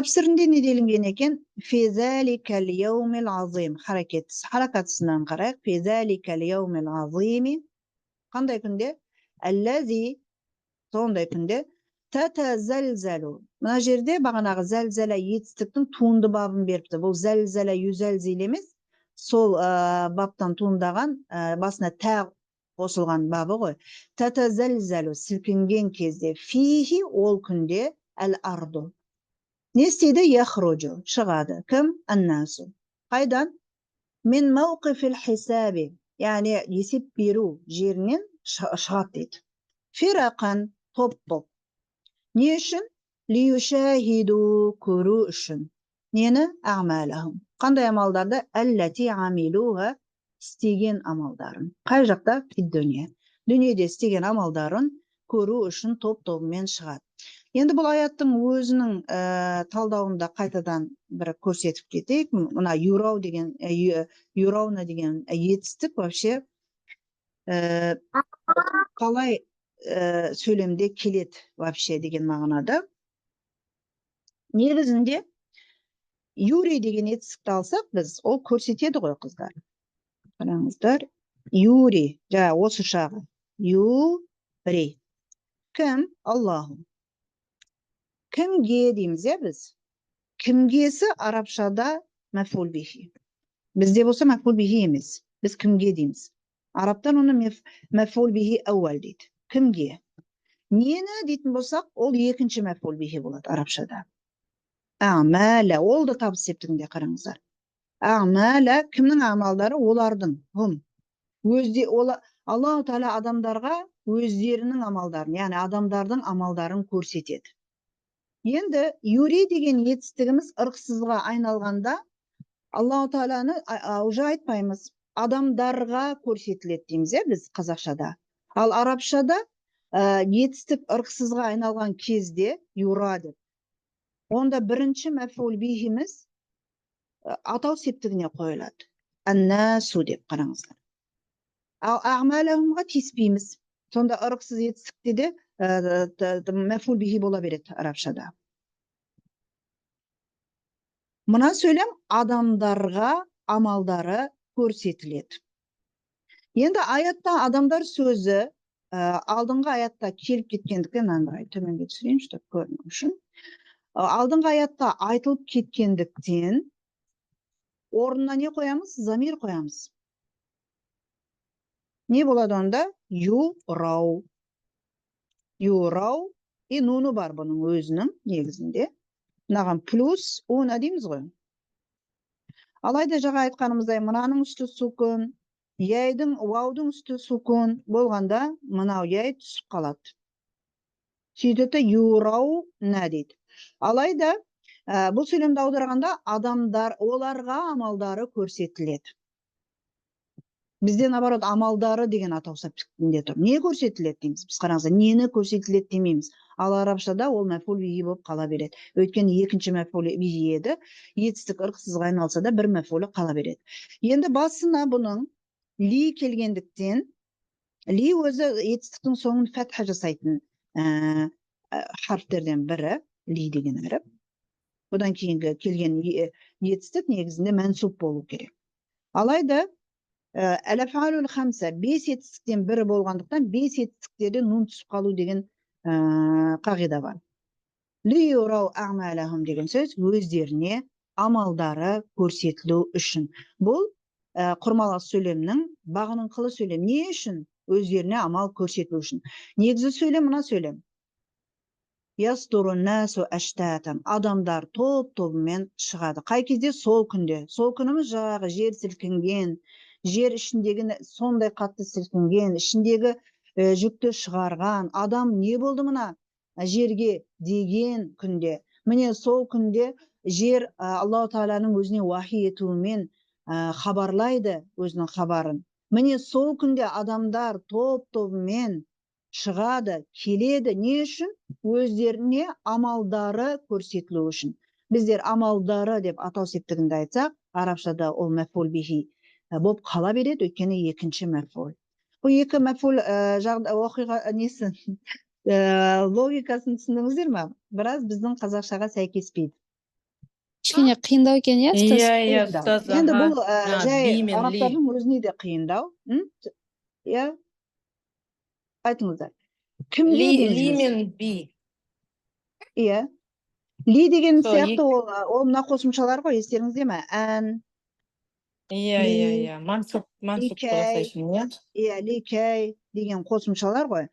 Тәпсірінде не делінген екен? Фи заликал яумил азим. Харакатысынан қарайық. Фи заликал яумил азими. Қандай күнде? Әлләзи, сондай күнде татазалзалу. Мына жерде бағанағы зәлзәлә етістіктің туынды бабын беріпті. Бұл зәлзәлә юзәлзил емес, сол баптан туындаған, басына тә қосылған бабы ғой. Татазалзалу, сілкінген кезде, фихи, ол күнде, әл арду. Не істейді? Яхруджу, шығады. Кім? Аннасу. Қайдан? Мин мауқифил хисаби, яғни есеп беру жерінен шығады дейді. Фирақан, топ боп. Не үшін? Лиюшахиду, көру үшін. Нені? Амалахум. Қандай амалдарды? Әлләти амилуха, істеген амалдарын. Қай жақта? Фид дүние. Дүниеде істеген амалдарын көру үшін топ-тобымен шығады. Енді бұл аяттың өзінің талдауында қайтадан бір көрсетіп кетейік. Мына юрау деген, юрауна деген етістік вообще қалай сөйлемде келеді вообще деген мағынада. Негізінде юри деген етістікті алсақ біз, ол көрсетеді ғой, қыздар. Қараңыздар, юри, жаңа осы шағы. Юри. Кім? Аллаху. Кімге дейміз, иә, біз? Кімгесі арабшада мәфул бихи. Бізде болса мәфул бихи емес. Біз кімге дейміз. Арабтар оны мәфул бихи әуәл дейді. Кімге? Нені дейтін болсақ, ол екінші мәфул бихи болады арабшада. Амәлә, ол да табыс септігінде, қараңыздар. Амәлә, кімнің амалдары? Олардың. Хум. Өзде, Аллаху Тағала адамдарға өздерінің амалдарын, яғни адамдардың амалдарын көрсетеді. Енді юри деген етістігіміз ырықсызға айналғанда, Аллаху Тағаланы уже айтпаймыз. Адамдарға көрсетіледі дейміз, иә, біз қазақшада. Ал арабшада етістік ырықсызға айналған кезде юра деп. Онда бірінші мәфул бихіміз атау септігіне қойылады. Әннасу деп, қараңыздар. Ал ағмалахумға тиіспейміз. Сонда ырықсыз етістікте де мәфул бихи бола береді арабшада. Мына сөйлем адамдарға амалдары көрсетіледі. Енді аятта адамдар сөзі алдыңғы аятта келіп кеткендіктен, мынаны былай төменге түсірейін, чтобы көріну үшін. Алдыңғы аятта айтылып кеткендіктен орнына не қоямыз? Замир қоямыз. Не болады онда? Юрау. Юрау и нуны бар бұның өзінің негізінде. Мынаған плюс уна дейміз ғой. Алайда жаңа айтқанымыздай, мынаның үсті сукун, яйдың, уаудың үсті сукун болғанда, мынау яй түсіп қалады. Сөйтеді, юрау на дейді. Алайда бұл сөйлемді аударғанда адамдар, оларға амалдары көрсетіледі. Бізде наоборот амалдары деген атау септігінде тұр. Не көрсетіледі дейміз? Біз, қараңыздар, нені көрсетіледі демейміз. Ал арабшада ол мәфул бихи болып қала береді. Өйткені екінші мәфул бихи еді. Етістік ырықсызға айналса да, бір мәфулі қала береді. Енді басына бұның ли келгендіктен, ли өзі етістіктің соңын фәтха жасайтын харфтерден бірі, ли деген әріп. Бұдан кейінгі келген етістік негізінде мәнсуб болу керек. Алайда әл-афалул хамса бес етістіктен бірі болғандықтан, бес етістіктерде нун түсіп қалу деген қағида бар. Лиюрау а'малахум деген сөз өздеріне амалдары көрсетілу үшін. Бұл құрмалас сөйлемнің бағыныңқылы сөйлем. Не үшін? Өздеріне амал көрсетілу үшін. Негізі сөйлем мына сөйлем. Ясдуру насу аштатан. Адамдар топ тобымен шығады. Қай кезде? Сол күнде. Сол күніміз жаңағы жер сілкінген, жер ішіндегі сондай қатты сілкінген, ішіндегі жүкті шығарған, адам не болды мына жерге деген күнде. Міне, сол күнде жер Аллаху Тағаланың өзіне уахи етуімен хабарлайды өзінің хабарын. Міне, сол күнде адамдар топ тобымен шығады, келеді. Не үшін? Өздеріне амалдары көрсетілу үшін. Біздер амалдары деп атау септігінде айтсақ, арабшада ол мәфул бихи болып қала береді, өйткені екінші мәфул. Бұл екі мәфул оқиға несі, логикасын түсіндіңіздер ма? Біраз біздің қазақшаға сәйкеспейді. Кішкене қиындау екен, иә, ұстаз? Иә, иә, Қиындау. ұстаз, Енді аха. бұл жай би мен ли. Арабтардың өзіне де қиындау. Иә, айтыңыздар. Кімге Ли, дейміз ли біз? мен би. Иә. Ли деген Сол сияқты ол мына қосымшалар ғой, естеріңізде ме? Ән, Иә, ли, иә, иә. Мансұп, мансұп ликәй, жасайсың, иә? Иә, ликәй деген қосымшалар ғой.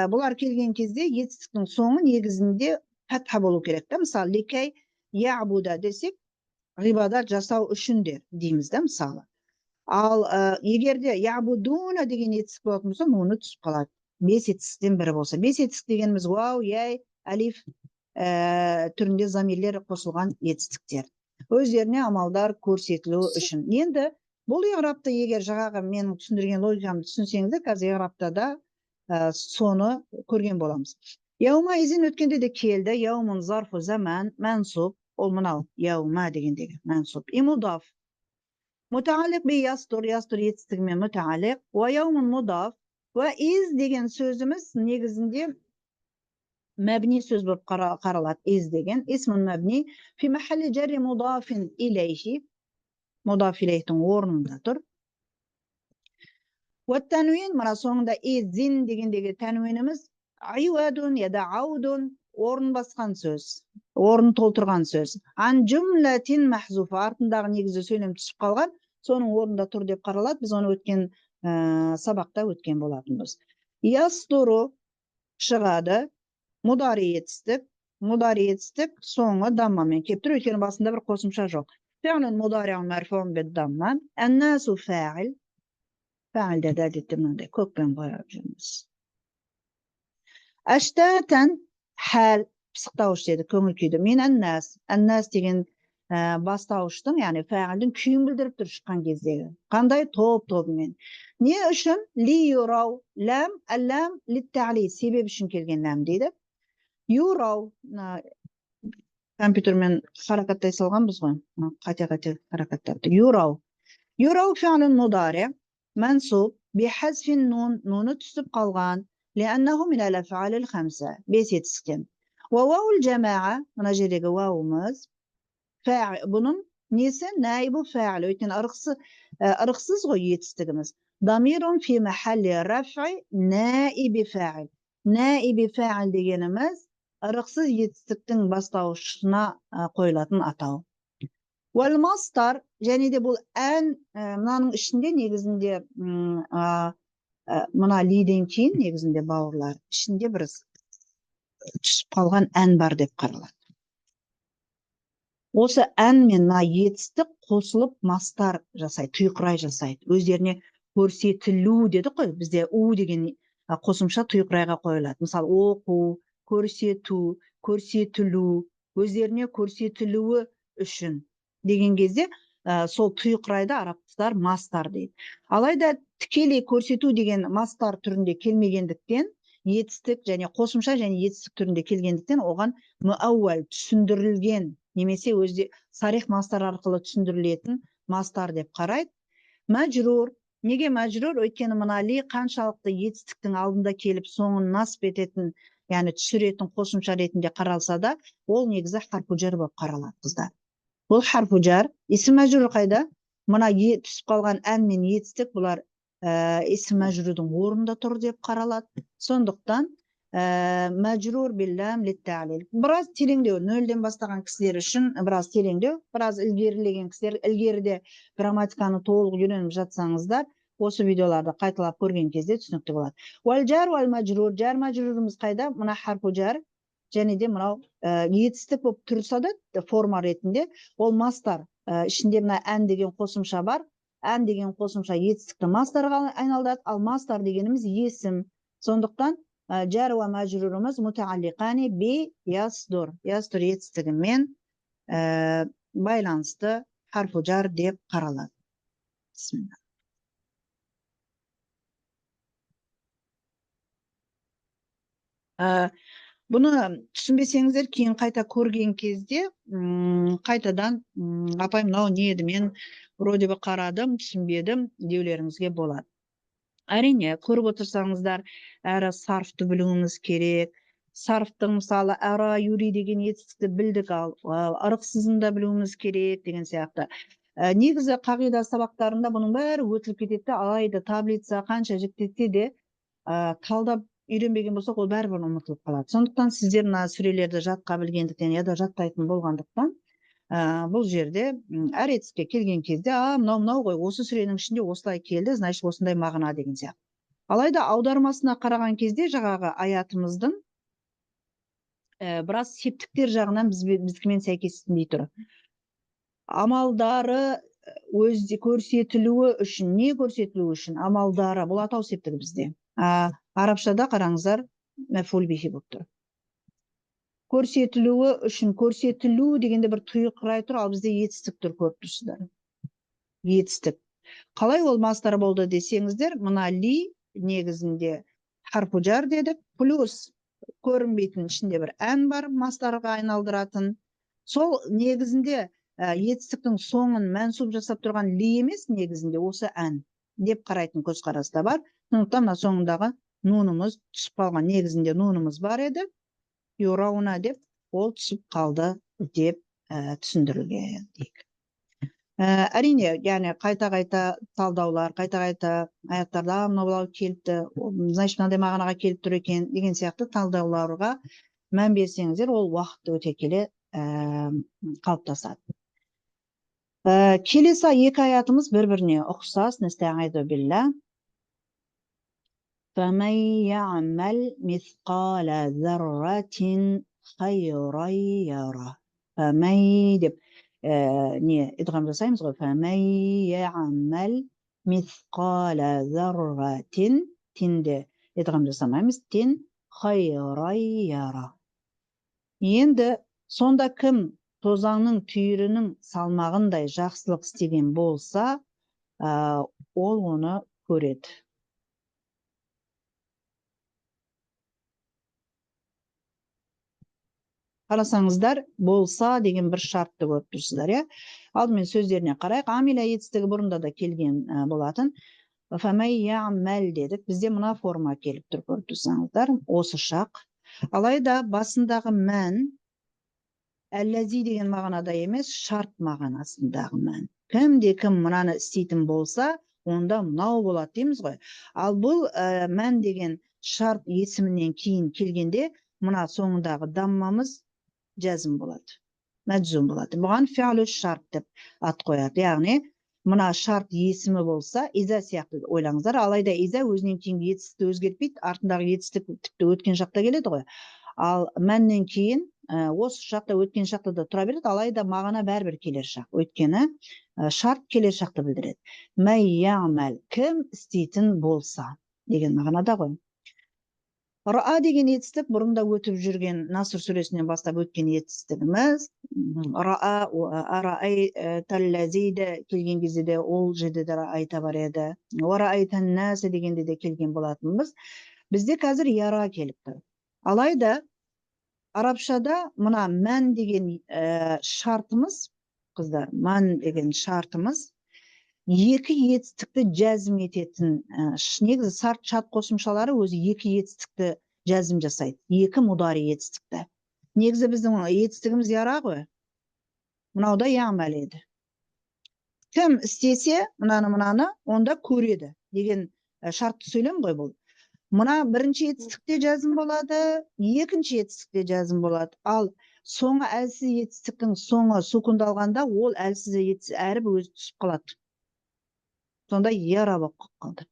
Бұлар келген кезде етістіктің соңы негізінде фатха болу керек та. Мысалы, ликәй я'буда десек, ғибадат жасау үшін де дейміз да, мысалы. Ал егер де я'будуна деген етістік болатын болса, нуны түсіп қалады. Бес етістіктен бірі болса. Бес етістік дегеніміз уау, яй, әлиф түрінде замирлер қосылған етістіктер. Өздеріне амалдар көрсетілу үшін. Енді бұл иғрапты егер жаңағы менің түсіндірген логикамды түсінсеңіздер, қазір иғрапта да соны көрген боламыз. Яума изин өткенде де келді. Яумун зарфу заман мансуб. Ол мынау яума дегендегі мансуб. И мудаф. Мутааллиқ би ястур, ястур етістігімен мутааллиқ. Уа яумун мудаф. Уа из деген сөзіміз негізінде мәбни сөз болып қаралады. Из деген исмун мәбни фи махалли жарри мудафин илейхи. Мудаф илейхтің орнында тұр. Уа тәнуин, мына соңында изин дегендегі тәнуиніміз айуадун я да аудун, орын басқан сөз, орын толтырған сөз. Ан жумлатин махзуфа, артындағы негізі сөйлем түсіп қалған, соның орнында тұр деп қаралады. Біз оны өткен сабақта өткен болатынбыз. Ястуру шығады, мудари етістік, мудари етістік соңы даммамен келіп тұр, өйткені басында бір қосымша жоқ. Фи'лун мудари'ун марфуун бид-дамма. Ан-насу фа'ил. Фа'ил де әдетте мынандай көкпен бояп жүрміз. Әштәтән хәл, пысықтауыш деді, көңіл күйді. Мен ән-нас, ән-нас деген бастауыштың, яғни фәғілдің күйін білдіріп тұр шыққан кездегі. Қандай топ-тобымен. Не үшін? Ли юрау, ләм, әлләм, литтәли, себеп үшін келген ләм дейді. Юрау, мына компьютермен харакаттай салғанбыз ғой, қате-қате харакаттапты. Юрау. Юрау фи'лун мудари, мансуб, бихазфин нун, нуны түсіп қалған, лианнаху минал афъалил хамса, бес етістіктен. Уа ваул жамаа, мына жердегі вауымыз, бұның несі? Наибу фа'ил, өйткені ырықсыз ғой етістігіміз. Дамирун фи махалли раф'i наиби фа'ил. Наиби фа'ил дегеніміз ырықсыз етістіктің бастауышына қойылатын атау. Уәл мастар, және де бұл ән, мынаның ішінде негізінде, мына лиден кейін негізінде бауырлар, ішінде бір түсіп қалған ән бар деп қаралады. Осы ән мен мына етістік қосылып мастар жасайды, тұйқырай жасайды. Өздеріне көрсетілу дедік қой, бізде у деген қосымша тұйқырайға қойылады. Мысалы, оқу, көрсету, көрсетілу, өздеріне көрсетілуі үшін деген кезде, сол тұйқырайды арабтар мастар дейді. Алайда тікелей көрсету деген мастар түрінде келмегендіктен, етістік және қосымша және етістік түрінде келгендіктен оған муауәл түсіндірілген немесе өзде сарих мастар арқылы түсіндірілетін мастар деп қарайды. Мәжрур. Неге мәжрур? Өйткені мына ли қаншалықты етістіктің алдында келіп соңын насып ететін, яғни түсіретін қосымша ретінде қаралса да, ол негізі харфу жар болып қаралады, қыздар. Бұл харфу жар. Исім мәжрур қайда? Мына түсіп қалған ән мен етістік бұлар, исім мәжрурдің орнында тұр деп қаралады. Сондықтан, мәжрур биллам литтәлил. Біраз тереңдеу, нөлден бастаған кісілер үшін біраз тереңдеу, біраз ілгерілеген кісілер, ілгеріде грамматиканы толық үйреніп жатсаңыздар, осы видеоларды қайталап көрген кезде түсінікті болады. Уәл жар уәл мәжрур, жар мәжрурымыз қайда? Мына харфу жар және де мынау, етістік болып тұрса да форма ретінде ол мастар. Ішінде мына ән деген қосымша бар. Ән деген қосымша етістікті мастарға айналдырады. Ал мастар дегеніміз есім. Сондықтан, жар уа мәжрурымыз мутааллиқани би ясдур. Ясдур етістігімен, байланысты харфу жар деп қаралады. Бисмилла. Бұны түсінбесеңіздер, кейін қайта көрген кезде, қайтадан, апай мынау не еді, мен вроде бы қарадым, түсінбедім деулеріңізге болады. Әрине, көріп отырсаңыздар, әрі сарфты білуіңіз керек, Сарфтың мысалы ара, юри деген етістікті білдік, ал ырықсызын да білуіміз керек деген сияқты. Негізі қағида сабақтарында бұның бәрі өтіліп кетеді, алайда таблица қанша жіктетсе де талдап үйренбеген болсақ, ол бәрібір ұмытылып қалады. Сондықтан сіздер мына сүрелерді жатқа білгендіктен, я да жаттайтын болғандықтан, бұл жерде әр етістікке келген кезде, мынау мынау ғой, осы сүренің ішінде осылай келді, значит осындай мағына деген сияқты. Алайда аудармасына қараған кезде жаңағы аятымыздың біраз септіктер жағынан біздікімен сәйкестенбей тұр. Амалдары өзде көрсетілуі үшін, не көрсетілуі үшін? Амалдары, бұл атау септігі бізде. Арабшада қараңыздар, мәфул бихи болып тұр. Көрсетілуі үшін, көрсетілу дегенде бір тұйық рай тұр, ал бізде етістік тұр, көріп тұрсыздар. Етістік. Қалай ол мастар болды десеңіздер, мына ли негізінде харфу жар дедік, плюс көрінбейтін ішінде бір ән бар, мастарға айналдыратын. Сол негізінде етістіктің соңын мәнсуп жасап тұрған ли емес, негізінде осы ән деп қарайтын көзқарас та бар. Сондықтан мына соңындағы нунымыз түсіп қалған, негізінде нунымыз бар еді, юрауна деп ол түсіп қалды деп түсіндірілген дейік. Әрине, яғни қайта-қайта талдаулар, қайта-қайта аяттарда мынау келіпті, значит мынандай мағынаға келіп тұр екен деген сияқты талдауларға мән берсеңіздер, ол уақыт өте келе қалыптасады. Келесі екі аятымыз бір-біріне ұқсас. Нәстәғиду билла. Фәмән яъмәл мисқала зарратин хайран яра. Фәмән деп не идғам жасаймыз ғой. Фәмән яъмәл мисқала зарратин, тинде идғам жасамаймыз, тин хайран яра. Енді сонда кім тозаңның түйірінің салмағындай жақсылық істеген болса, ол оны көреді. Қарасаңыздар, болса деген бір шартты көріп тұрсыздар, иә? Алдымен сөздеріне қарайық. Амиля етістігі бұрында да келген болатын. Фәмәй яъмәл дедік. Бізде мына форма келіп тұр, көріп тұрсаңыздар, осы шақ. Алайда басындағы мән әлләзи деген мағынада емес, шарт мағынасындағы мән. Кімде кім мынаны істейтін болса, онда мынау болады дейміз ғой. Ал бұл мән деген шарт есімінен кейін келгенде, мына соңындағы даммамыз жазым болады, мәджзум болады. Бұған фиалу шарт деп ат қояды. Яғни мына шарт есімі болса, иза сияқты ойлаңыздар. Алайда иза өзінен кейінгі етістікті өзгертпейді, артындағы етістік тіпті өткен шақта келеді ғой. Ал мәннен кейін осы шақта өткен шақта да тұра береді, алайда мағына бәрібір келер шақ. Өйткені шарт келер шақты білдіреді. Мәй яъмәл, кім істейтін болса деген мағынада ғой. Ра деген етістік бұрында өтіп жүрген Наср сүресінен бастап өткен етістігіміз. Ра, араайталлазиде келген кезде де ол жерде де раайта бар еді. Уараайтаннаса дегенде де келген болатынбыз. Бізде қазір яра келіп тұр. Алайда арабшада мына мән деген шартымыз, қыздар, мән деген шартымыз екі етістікті жәзім ететін, негізі сарт шарт қосымшалары өзі екі етістікті жәзім жасайды, екі мудари етістікті. Негізі біздің етістігіміз яра ғой. Мынау да яғмәл еді. Кім істесе мынаны мынаны, онда көреді деген шартты сөйлем ғой бұл. Мына бірінші етістікте жәзім болады, екінші етістікте жәзім болады. Ал соңы әлсіз етістіктің соңы сукундалғанда, ол әлсіз етіс әріп өзі түсіп қалады. Сонда яра болып қалды.